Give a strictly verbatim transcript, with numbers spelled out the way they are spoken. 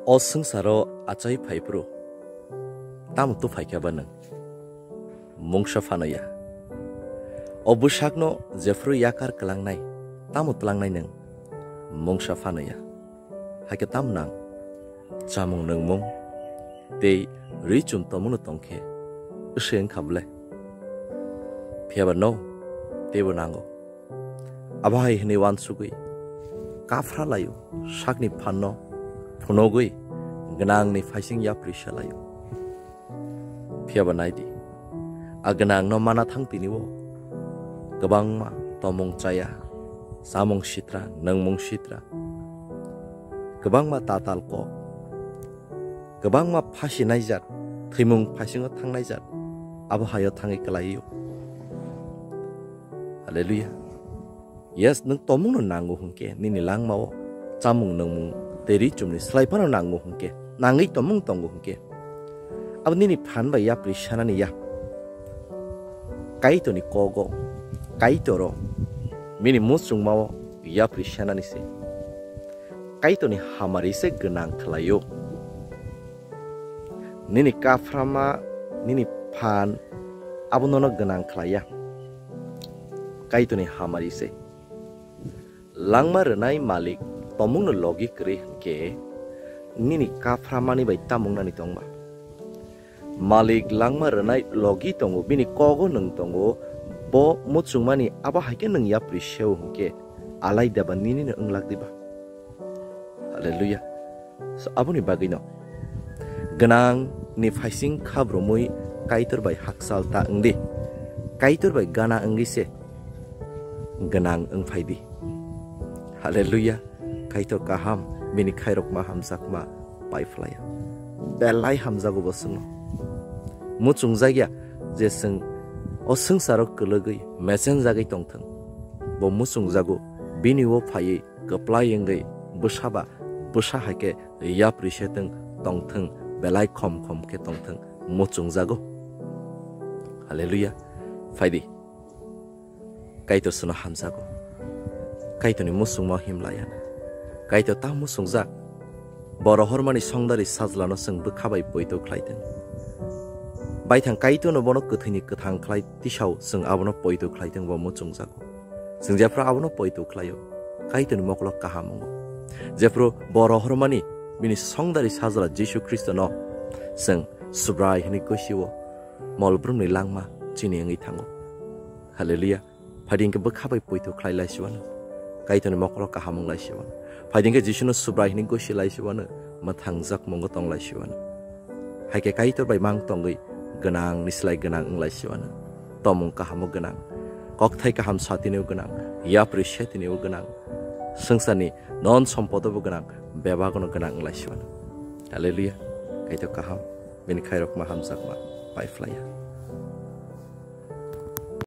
O swngcharo achai phaiphuru, tamo tuphaikha ba nwng? Mungsa phano ya. O bwsakno jephuru yakar kwlangnai, tamo twlangnai nwng? Mungsa phano ya. Hakhe tamo nang? Chamung nwngmung tei ri chum tongmungno tongkhe wngse wngkha bwle? Phiyaba no teibo nango. Abo hai hwnwi uansugwi kaphra laio, sakni phanno phunugwi gwnangni phaising yapri se laio. Phiyaba naidi, a gwnangno mana thang tini o kwbangma tomung chaya, chamung sitra, nwngmung sitra, kwbangma tatal kok, kwbangma phasi naijak, thwimung phaisingo thang naijak, abo haio thangwi kwlaio. Hallelujah. Yes, nwng tomungno nango hwnkhe, nini langmao chamung nwngmung tei ri chumni slai phano nango hwnkhe, nangwi tomung tongo hwnkhe, abo nini phan bai yapri sanani ya. Kaitorni kogo, Kaitoro, bini muchungmao yapri sanani se. Kaitorni hamari se gwnang khlaio. Nini kaphrama, nini phan, abo nono gwnang khlaiya. Kaitorni hamari se. Langma rwnai malik tomungno logi kwrwi hwnkhe, nini kaphramani bai tamung nani tongba? Malik langma rwnai logi tongo, bini kogo nwng tongo, bo muchungmani abo hai khe nwng yapri seo hwnkhe, alai deba ninino wnglak diba? Hallelujah. So, aboni bagwino gwnang ni phaising khabrumwi Kaitor bai hakchal ta wngdi. Kaitor bai gana wngwi se gwnang wngphai di. Hallelujah. Kaitor kaham, bini khairokma hamjakma pai phlaiya. Belai hamjago bo chwngno. Muchungjak ya je chwng o swngcharo kwlwgwi mechenjagwi tongthwng. Bo muchungjago, bini o phaiwi kwplai wngwi bwsa ba bwsa hai khe yapri se tong-, tongthwng, belai khom khom khe tongthwng, muchungjago. Hallelujah. Phaidi. Kaitor chwngno hamjago. Kaitorni muchungma himlaiya. Kaitor ta muchungjak. Bo rohormani songdari sajlano chwng bwkha bai poito khlaitwng. Baithang Kaitorno bono kwthwini kwthang khlai tisao chwng abono poito khlaitwng, bo muchungjago. Chwng jephru abono poito khlaio, Kaitorni mokolo kaham wngo. Jephru bo rohormani bini songdari sajla Jisu Khristono chwng Subrai hwnwi gosio, mol brumni langma chini wngwi thango. Hallelujah. Phaidi hwnkhe bwkha bai poito khlai laisiwano. Kaitorni mokolo kaham wng laisiwano. Phaidi hwnkhe Jisuno Subrai hwnwi gosi laisiwano. Mwthangjak mungo tong laisiwano. Hai khe Kaitor bai mang tongwi gwnang ni slai gwnang wng laisiwano. Tomung kahamo gwnang. Kokthai kaham satini o gwnang. Yapri setini o gwnang. Swngcharni non sompodo bo gwnang. Bebagono gwnang wng laisiwano. Hallelujah. Kaitor kaham. Bini khairokma hamjakma pai phlaiya.